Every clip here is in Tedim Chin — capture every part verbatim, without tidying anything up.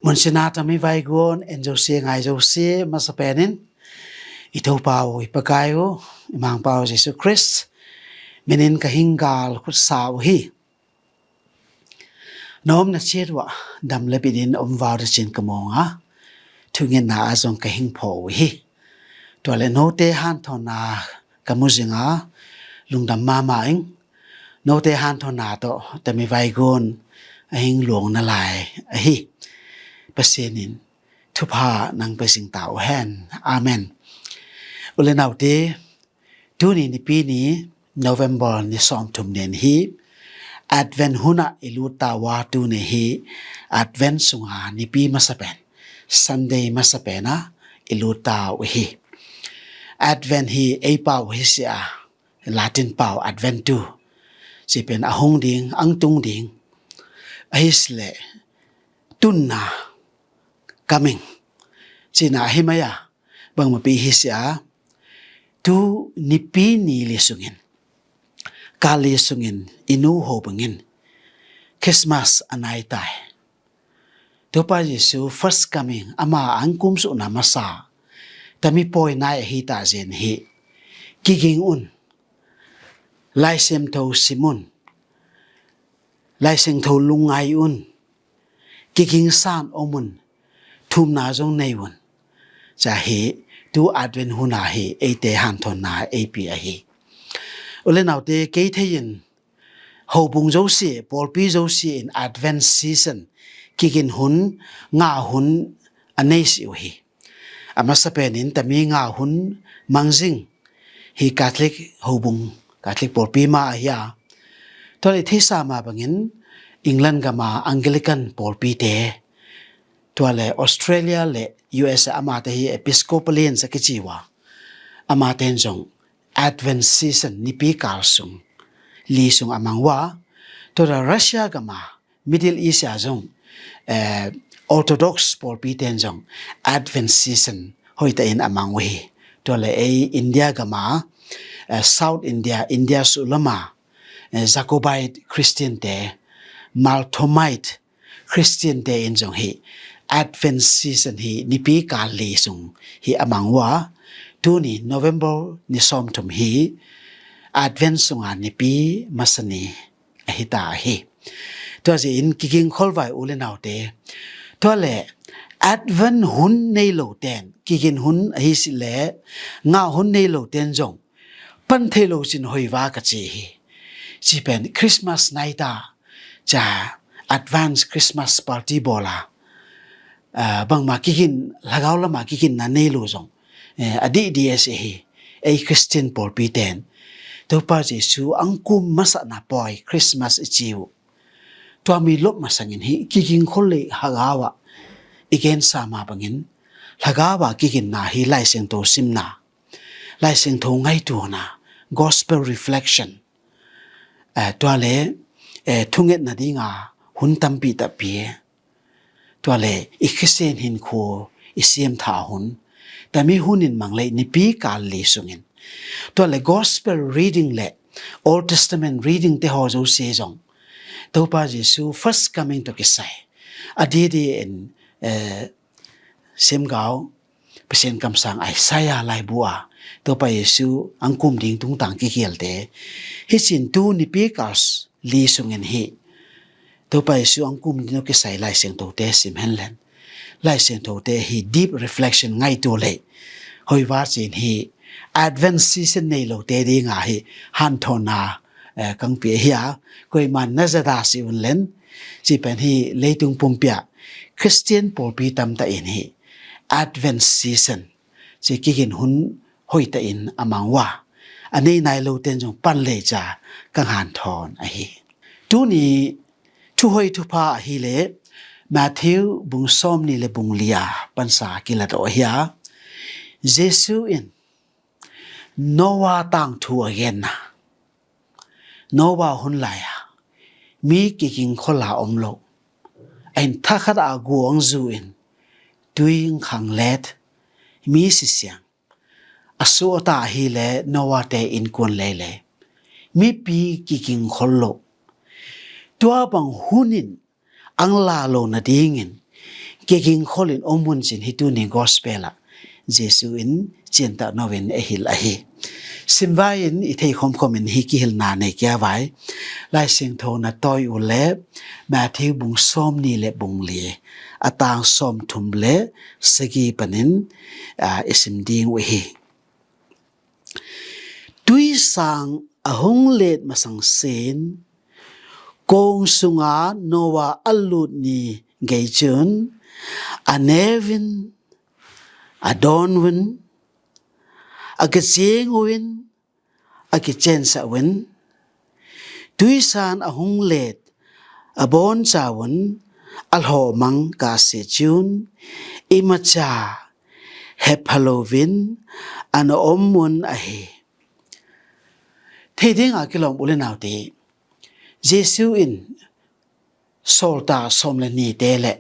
Mun sinah tami vaigun en zosia ngai zosia masa penin i Topa uh, i Pakai uh, i Mangpa uh Jesu Khrist minin ka hing gal khutsa uh hi. Na omna ciat uah dam le bit in om vau ding cin ka muang a, thungetna ah zong ka hing pho uh hi. Tua le note hanthawnna ka mu zing a, lungdam mahmah ing. Note hanthawnna tawh tami vaigun a hing luang na lai ahi. Pasian in thupha nang pe zing ta uh hen. Amen. U le naute, tuni nipi ni November ni sawmthum nen hi. Advent hunah i lut ta uh a, tuni hi Advent sunga nipi masa pen, Sunday masa penah i lut ta uh hi. Advent hi ei pau hi sia, Latin pau Adventu, ci pen a hung ding, ang tung ding, ahi sileh tunna, coming, cina ahi mai a, bangmapi hi sia, tu nipi ni li sungin, kal li sungin i nu ho bangin Christmas a nai tai. Topa Jesu first coming, ama ang kumsuhna masa tami pawi nai ahi ta zen hi. Kiging un, Lai Siangtho sim un, Lai Siangtho lungngai un, kiging san om un, thumna zong nei un. Ca hi, tu Advent huna hi eite hanthawnna ei pi ahi. U le naute, kei thei in hobung zosia, pawlpi zosia in Advent season, kigin hun, ngah hun a nei si uh hi. A masa penin tami ngah hun mang zing hi Catholic hobung, Catholic pawlpi ma ahi a. Tua le theisa ma bangin England gama Anglican pawlpite, tua le Australia le U S a amate hi Episcopalians a kici uh a, amaten zong Advent season nipi kal sung li sung a mang uh a. Tua le Russia gama Middle East a zong, eh, Orthodox pawlpiten zong Advent season hoihtakin a mang uh hi. Tua le ei India gama, eh, South India, India suhlama, eh, Jacobite Christian te, Marthomite Christian te in zong hi Advent season hi nipi kal li sung hi a mang uh a. Tuni November ni sawmthum hi Advent sunga nipi masa ni ahi ta hi. Tua zin kiging kholvai u le naute, tua le Advent hun nei lo ten, kigin hun ahi si le ngah hun nei lo ten zong pan thei lo cin hoiva ka ci hi. Ci pen Christmas nai ta, ca advance Christmas party bawl a, ah, bangma kigin, hlagau lama kiginna nei lo zong, eh, a dih dih a si hi. Ei Christian pawlpi ten Topa Jesu ang kum masahna pawi Christmas i ci uh. Tua mi lop masangin hi kiging khol le hlagau ah i gensa ma bangin hlagau ah kiginna hi Lai Siangtho simna, Lai Siangtho ngaituana, gospel reflection, eh, tua le, eh, thungetna dinga hun tampi tapi, tua le i Christian hinkhua i siamtha hun, tami hun in mang le nipi kal li sungin, tua le gospel reading le Old Testament reading te haw zosia zong Topa Jesu first coming tawh kisai a didi in, eh, Siamgau Pasian kamsang Isaiah laibu a Topa Jesu ang kum ding tungtang kikhialte hi cin tu nipi kal li sungin hi Topa Jesu ang kum ding tawh kisai Lai Siangthote sim henlen. Lai Siangthote hi deep reflection ngaitu le hoiva cin hi Advent season nei lote dinga hi hanthawnna, eh, kangpi ahi a, koiman na zada si un len, ci pen hi leitung pumpia Christian pawlpi tamta in hi Advent season ci kigin hun hoihta in a mang uh a, a nei nai loten zong pan le ca ka hanthawn ahi. Tuni thuhoi thupha ahi le Matthew bung sawmni le bung lia pansa kilat ahi a, Jesu in Noah tangthu a genna. Noah hun lai a mi kiging khol a om lo, a in thakhat a guang zu in tui khang let mi sisiang a suata ahi le Noah te innkuan lei le mipi kiging khol lo. Tua bang hun in ang la lo nadingin kiging kholin om un cin hi tuni gospel ah Jesu in ciantah no in a hilh ahi. Simvai in i thei khomkhom in hi kihilhna nei kia vai. Lai Siangtho na tawi uh leh Matthew bung sawmnih leh bung li, a tang sawmthum leh sagih panin, aa, i sim ding uh hi. Tuisang a hong let masang sin, kong sunga Noah a lut ni gei cun, a ne uh in, a dawn uh in, a kicing uh in, a kiciansah uh in, tuisang a hong let a bawn ca un a hlawhmang ka si cun, i maca hepha loin a na om un ahi. Thei dinga kilawm u le naute, Jesu in sawltak sawm le nite le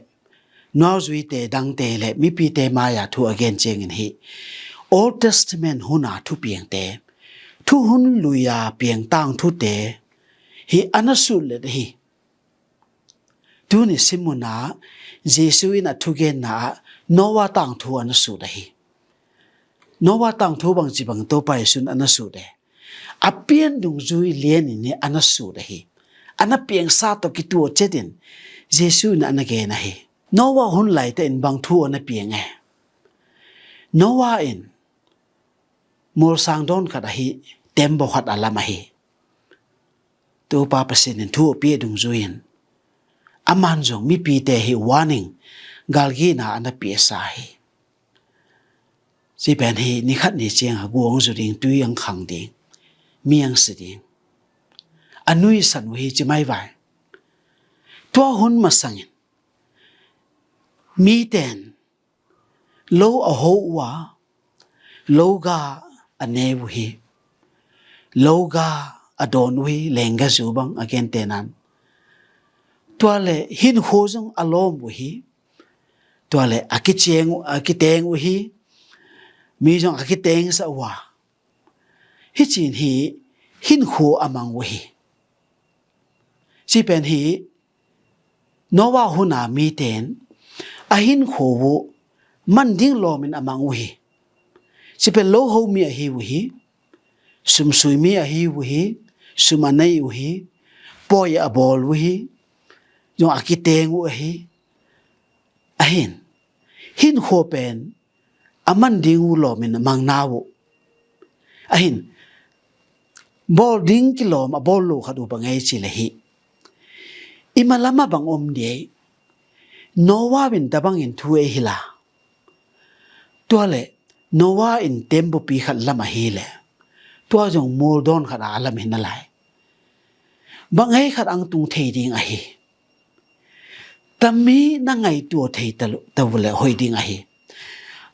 nuauzuite dangte le mipite mai-a thu a gen ciangin hi Old Testament huna thupiangte, thuhun lui-a piang tangthute hi a na sut let ahi. Tuni simuna Jesu in a thugenna ah Noah tangthu a na sut ahi. Noah tangthu bangci bang Topa Jesu in a na sut e. A pian dungzui lianin hi a na sut ahi. A na piangsa tawh kituak cetin Jesu in a na gen ahi. Noah hun laitakin bang thu a na piang e? Noah in mualsang dawn khat ahi, tembaw khat a lam ahi. Topa Pasian in thu a pia dungzui in aman zong mipite hi warning, galgina a na piasa hi. Ci pen hi ni khat ni ciang a guang zu ding, tui ang khang ding, mi ang si ding a nuisan uh hi ci mai vai. Tua hun masangin miten lo a ho uh a, loga a ne uh hi, loga a dawn uh hi, lengga zu bang a gentehna in. Tua le hinkhua zong a lawm uh hi, tua le a kiciang uh, a kiteng uh hi, mi zong a kitengsa uh a, hi cin hi hinkhua a mang uh hi. Ci pen hi Noah huna miten a hinkhua uh man ding lawmin a mang uh hi. Ci pen loho mi ahi uh hi, sumsui mi ahi uh hi, sum a nei uh hi, pawi a bawl uh hi, zong a kiteng uh ahi. Ahin hinkhua pen a man ding uh lawmin a mang na uh. Ahin bawl ding kilawm a bawl lo khat uh bang ei ci le hi, i malam a bang om dei? Noah in tabangin thu ei hilh a, tua le Noah in tembaw pi khat lam ahi le tua zong mual dawn khat a a lam hi na lai. Bang ei khat ang tung thei ding ahi. Tami na ngaitua thei ta uh le hoih ding ahi.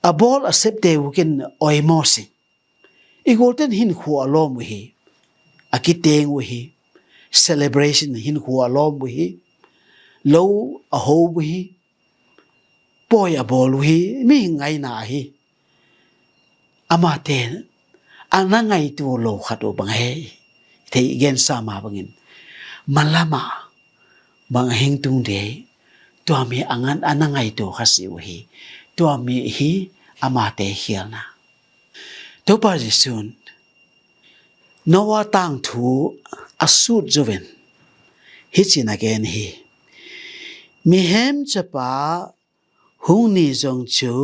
A bawl a septe uh ken oimaw sing. I gualten hinkhua a lawm uh hi, a kiteng uh hi, celebration hinkhua a lawm uh hi, lo a ho uh hi, pawi a bawl uh hi, mihing ngaina ahi. Amate a na ngaitua lo khat uh bang hei thei gensa ma bangin malama bang a hing tung dei, tua mi a ngan a na ngaitua kha si uh hi. Tua mi hi amate khialna. Topa Jesu'n Noah tangthu a sut zuvin hi cin a gen hi. Mihem capa hung ni zong cu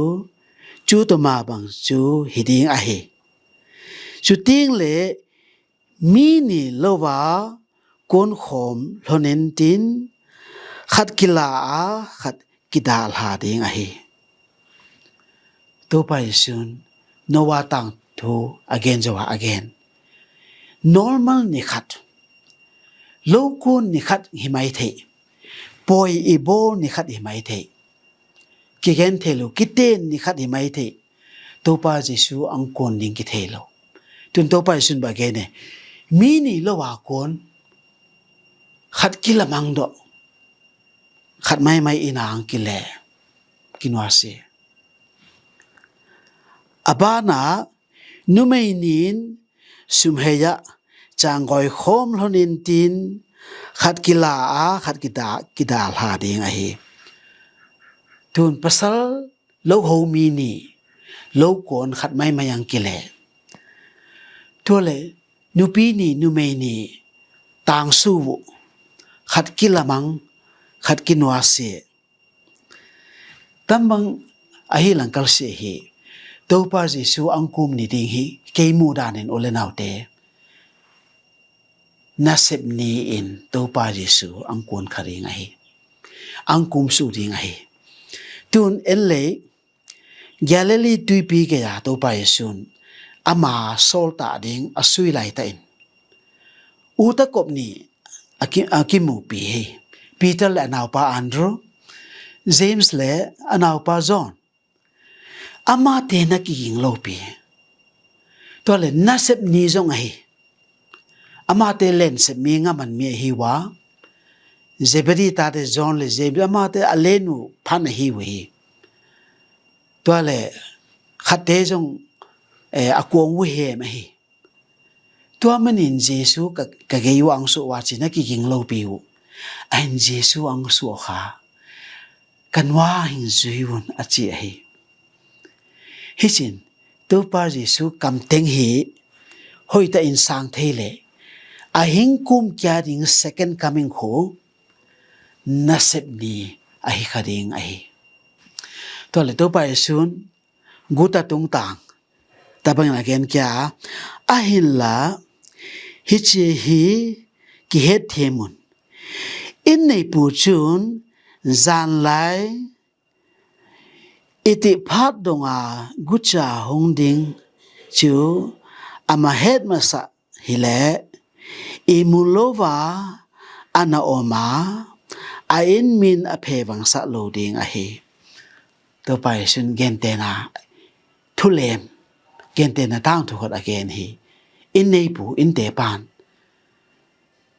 cu tuma bang cu hi ding ahi. Cu ting le mi ni lo a kuankhawm hlon intin khat kila a khat kidalha ding ahi. Topa Jesu'n Noah tangthu a gen zo a a gen. Normal ni khat, lo kuan ni khat hi mai thei, pawi i bawl ni khat hi mai thei, kigen thei lo, kiten ni khat hi mai thei. Topa Jesu ang kuan ding kithei lo. Tun Topa Jesu'n ba gen e, mi ni lo a kuan khat kila mang dawh, khat maimai ina ang kile kinuasi. A bana numei nin sumhei ah canggawi khawm hlon intin khat kila a khat kida kidalha ding ahi. Tun pasal lo ho mi nih, lo kuan khat maimai ang kile. Tua le nupi nih, numei nih tangsu uh, khat kilamang, khat kinuasia. Tambang ahi langkal sia hi. Topa Jesu ang kum ni ding hi, kei muh danin u le naute. Nasep ni in Topa Jesu ang kuan kha ding ahi. Ang kumsu ding ahi. Tun en lei Galilee tuipi gei-a Topa Jesu'n ama sawltak ding a sui laitakin uta kop nih a ki, a kimupi hi. Peter le a naupa Andrew, James le a naupa John. Amate na kiging lopi. Tua le nasep ni zong ahi. Amate lensep mi, ngaman mi ahi uh a. Zebedee tate John le James, amate a lenu phan ahi uh hi. Tua le khatte zong, eh, a kuang uh hem ahi. Tua manin Jesu ka, ka gei uh ang suah uh a ci na kiging lopi uh. Ahin Jesu ang suah kha, ka nua hing zui un a ci ahi. Hi cin Topa Jesu kamteng hi. Hoihtakin sang thei le a hing kum kia ding second coming khu nasep ni ahi kha ding ahi. Tua le Topa Jesu'n guta tungtang tabangin a gen kia, ahinla hici hi kihet thiam un. Inn neipu cun zanlai i tih phat donga guca hong ding cu a ma het masa hileh i mu lova a na om a, a inn min a phevangsak lo ding ahi. Topa Jesu'n gentena thulem, gentena tangthu khat a gen hi. Inn neipu, innte pan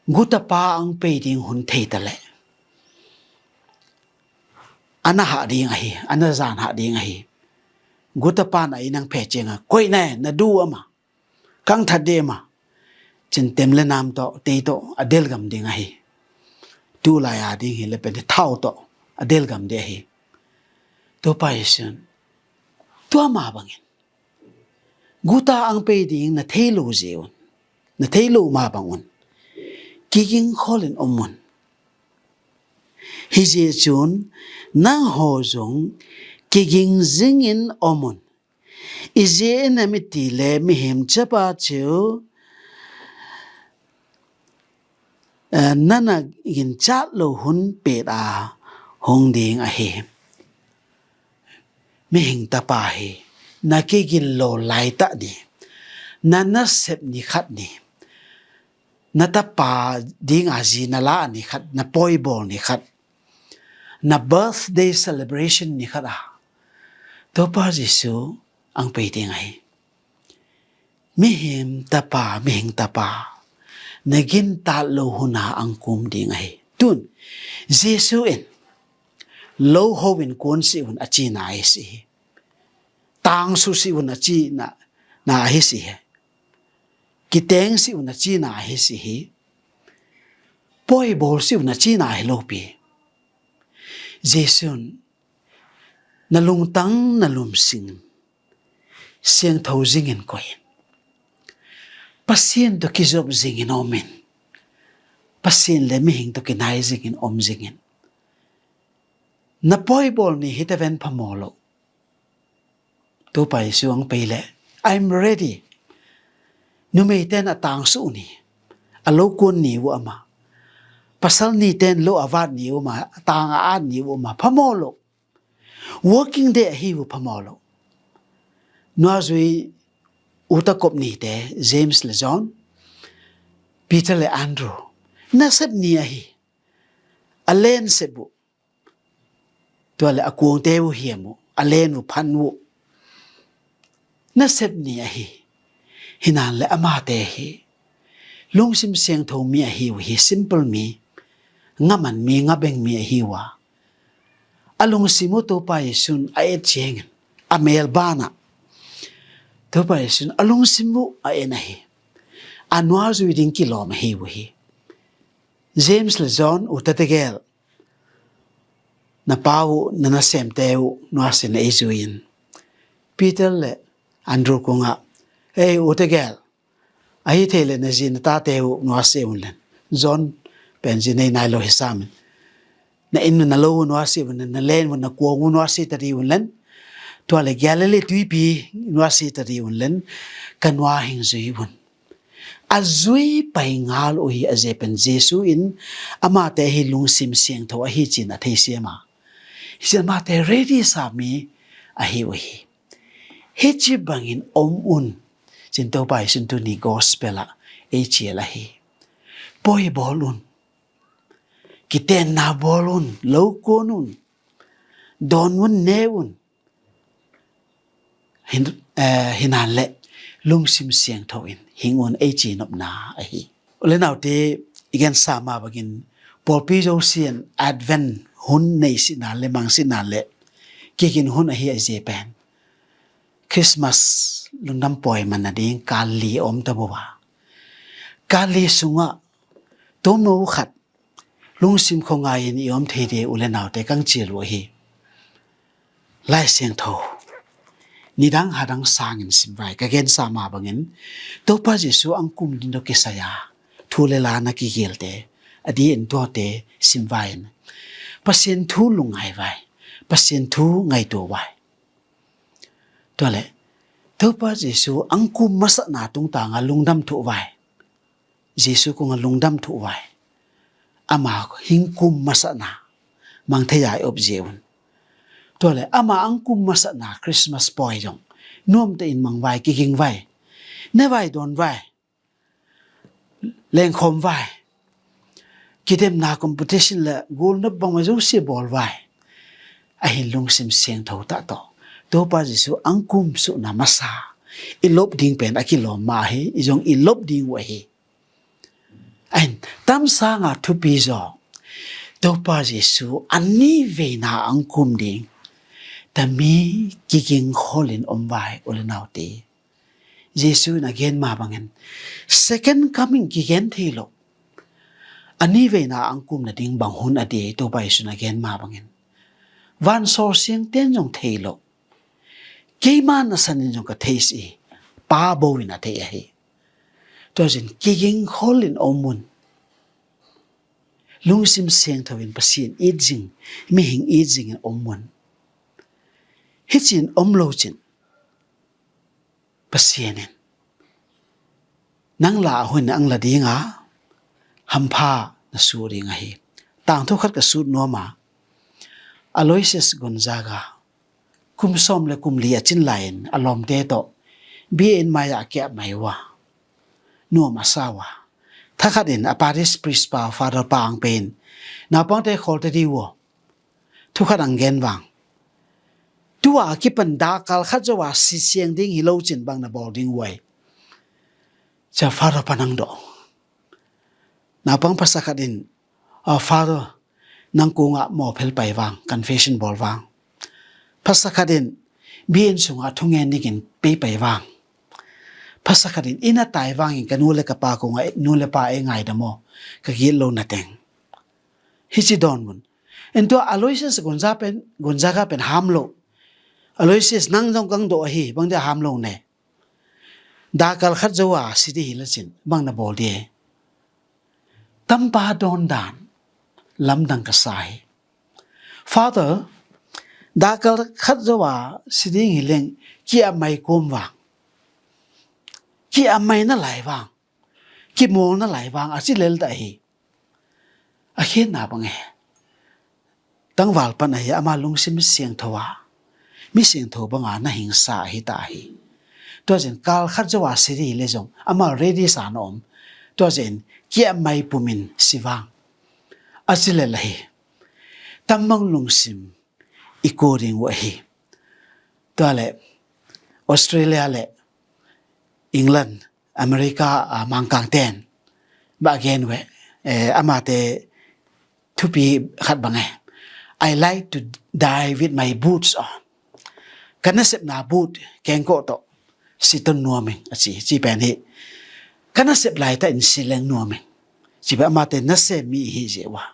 guta pa ang pei ding hun thei ta leh a na hah ding ahi, a na zan hah ding ahi. Guta pan a inn ang phe cianga koih na e, na du ama, kang that dih ama, cin tem le nam tawh, tei tawh a delgam ding ahi. Tulai a ding hi le pen thau tawh a delgam dih ahi. Topa Jesu'n tua ma bangin guta ang pei ding na thei lo zia un, na thei lo ma bang un kiging khol in om un. Hi zia cun nang haw zong kiging zingin om un. I zia in a miti le mihim capa cu, eh, na na ginchat lo hun pet a hong ding ahi. Mihing tapa hi na kigin lo laitah ni, na nasep ni khat ni, na tapa dinga zi na la ni khat, na pawibawl ni khat, na birthday celebration ni khat a Topa Jesu ang pei ding ahi. Mihing tapa, mihing tapa, na gintat lo huna ang kum ding ahi. Tun Jesu in lo ho in kuan si un a cina ahi si hi. Tangsu si un a cina, na ahi si hi. Kiteng si un a cina ahi si hi. Pawibawl si un a cina ahi lopi. Jesu'n na lungtang na lumsing siangtho zingin koih in. Pasian tawh kizop zingin om in. Pasian le mihing tawh kinai zingin om zingin. Na pawibawl ni hi ta ven phamaw lo. Topa Jesu ang pei le, "I'm ready." Numeite in a tangsu ni, a lo kuan ni uh ama, pasal nite in lo a vat ni uh ama, a tang a at ni uh ama, phamaw lo. Working day ahi uh, phamaw lo. Nuazui uta kop nite, James le John, Peter le Andrew, nasep ni ahi. A len sep uh. Tua le a kuangte uh hiam uh, a len uh phan uh. Nasep ni ahi. Hinan le amate hi lungsim siangtho mi ahi uh hi, simple mi, ngaman mi, ngabeng mi ahi uh a, a lungsim uh Topa Jesu'n a et ciangin, a mel banah Topa Jesu'n a lungsim uh a en ahi. A nuazui ding kilawm ahi uh hi. James le John uta tegel na pa uh, na nasemte uh nuasia in ei zui in, Peter le Andrew kungah, "Ei, u tegel, ahi thei leh na zi na tate uh nuasia un len. John pen zi nei nai lo hi sam in. Na inn uh, na lo uh nuasia un len, na len uh, na kuang uh nuasia ta dih un len. Tua le Galilee tuipi nuasia ta dih un len, ka nua hing zui un." A zui pai ngal uh hi. A zia pen Jesu in amate hi lungsim siangtho ahi ci-in a theisiam a, hi ci-in amate ready sa mi ahi uh hi. Hi ci bangin om un ci-in Topa Jesu in tuni gospel ah ei cial ahi. Pawi bawl un, kitenna bawl un, lo kuan un, dawn un, ne un, hin, eh, hinan le lungsim siangtho in hing un ei ci nopna ahi. U le naute, i gensa mah bangin pawlpi zosia'n Advent hun nei sihna le mang sihna le kigin hun ahi a, zia pen Christmas lungdam pawi man nading kal li a om ta bo a, kal li sungah tomno khat lungsim khuangai in i om thei ding, u le naute, kang cial uh ahi. Lai Siangtho nidang hadang sangin simvai. Ka gensa mah bangin Topa Jesu angkum ding tawh kisai a thu le la na kigelte, a di in tuate simvai in Pasian thu lungngai vai, Pasian thu ngaitua vai. Tua le Topa Jesu angkum masakna tungtanga lungdam thuh vai. Jesu kungah lungdam thuh vai. Ama hingkum masakna mang thei a i op zia un. Tua le ama angkum masakna Christmas pawi zong nuamte in mang vai, kiging vai, ne vai, dawn vai, lengkhawm vai, kidemna competition le gulnop bangmah zosia bawl vai. Ahi lungsim siangtho tah tawh Topa Jesu angkum suhna masa i lop ding pen a kilawm mah ahi, i zong i lop ding uh ahi. Ahin tam sanga thupi zaw Topa Jesu a ni veina angkum ding tami kiging kholin om vai, u le naute. Jesu in a gen mah bangin second coming kigen thei lo. A ni veina angkum nading bang hun a di, Topa Jesu in a gen mah bangin vansawlsiangte'n zong thei lo. Keima nasan in zong ka thei si, Pa bo in a thei ahi. Tua zin kiging kholin om un. Lungsim siangtho in Pasian it zing, mihing it zingin om un. Hi ci-in om lo cin Pasian in nang la a hun ang la dinga hampha na su ding ahi. Tangthu khat ka sut nuam a, Aloysius Gonzaga, kum sawm le kum li a cin lai-in a lawmte tawh bia inn mai-ah a kiap mai uh a, nuam a sa uh a. Thakhat in a parish priest pa, Father pa ang pen naupangte khawlte di uh a, thukhat ang gen vang. Tua a kipan dakkal khat zo a si siang ding hi lo cin bang na bawl ding uh ai? Cia Father pa nang dawh. Naupang pasa khat in, "Ah, Father, nang kungah mawphel pai vang, confession bawl vang." Pasa khat in, "Bia inn sungah thungen dingin pei pai vang." Pasa khat in, "Inn a tai vangin ka nu le ka pa kungah nu le pa ei ngaidam aw, ka gitlohna teng." Hi ci dawn un. En tua Aloysius Gonzaga pen, Gonzaga pen ham lo. "Aloysius, nang zong kang dawh ahi, bang dia ham lo ne? Dakkal khat zo a si ding hi le cin bang na bawl ding?" Tampa dawn dan lamdang ka sa hi. "Father, dakkal khat zo a si ding hi leng ki-ap mai kuam vang, ki-ap mai na lai vang, kimawl na lai vang," a ci lel ta hi. A khiatna bang e, tangval pan ahi, ama lungsim siangtho a, mi siangtho banga na hingsa ahi ta hi. Tua zin kal khat zo a si ding hi le zong ama ready sa na om. Tua zin ki-ap mai pumin si vang a ci lel ahi. Tam bang lungsim i ko ding uh ahi. Tua le Australia le England, America, ah, Mangkangte'n bang gen uh e, eh, amate thupi khat bang e, "I like to die with my boots on." Ka nasepna boot kengkawh tawh si ton nuam ing a ci, ci pen hi. Ka nasep laitah in si leng nuam ing. Ci pen amate nasem mi hi zia uh a.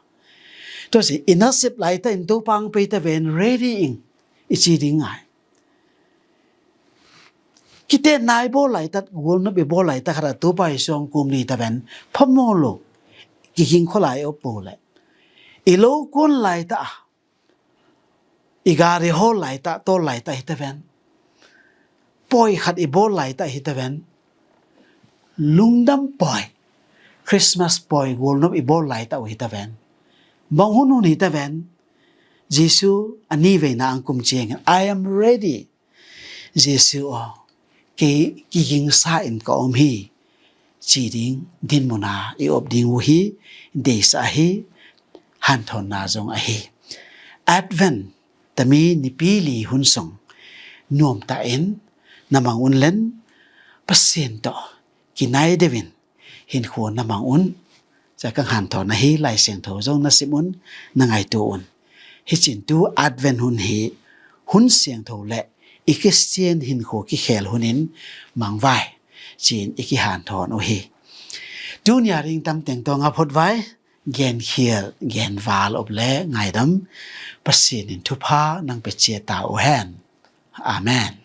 Tua si i nasep laitah in Topa ang pei ta ven, ready ing i ci ding ngai. Kitenna i bawl laitah, gualnop i bawl laitah khat a Topa i suang kum ni ta ven, phamawh lo, kiging khua lai op po le i lo kuan laitah a, i gari hawl laitah, tawl laitah hi ta ven. Pawi khat i bawl laitah hi ta ven. Lungdam pawi, Christmas pawi gualnop i bawl laitah uh hi ta ven. Bang hun hun hi ta ven. Jesu a ni veina ang kum ciangin, "I am ready. Jesu aw, kei kigingsa in ka om hi," ci ding dinmuna i op ding uh hi. Deisa ahi, hanthawnna zong ahi. Advent tami nipi li hun sung nuamtah in na mang un len, Pasian tawh kinai deuhin hinkhua na mang un. Ca kang hanthawn ahi, Lai Siangtho zong na sim un, na ngaitu un. Hi cin tu Advent hun hi hun siangtho le i Khristian hinkhua kikhel hunin mangvai cin i kihanthawn uh hi. Tunia ring tamteng tawng a photvai, genkhial genval op le ngaidam Pasian in thupha nang pia cia ta uh hen. Amen.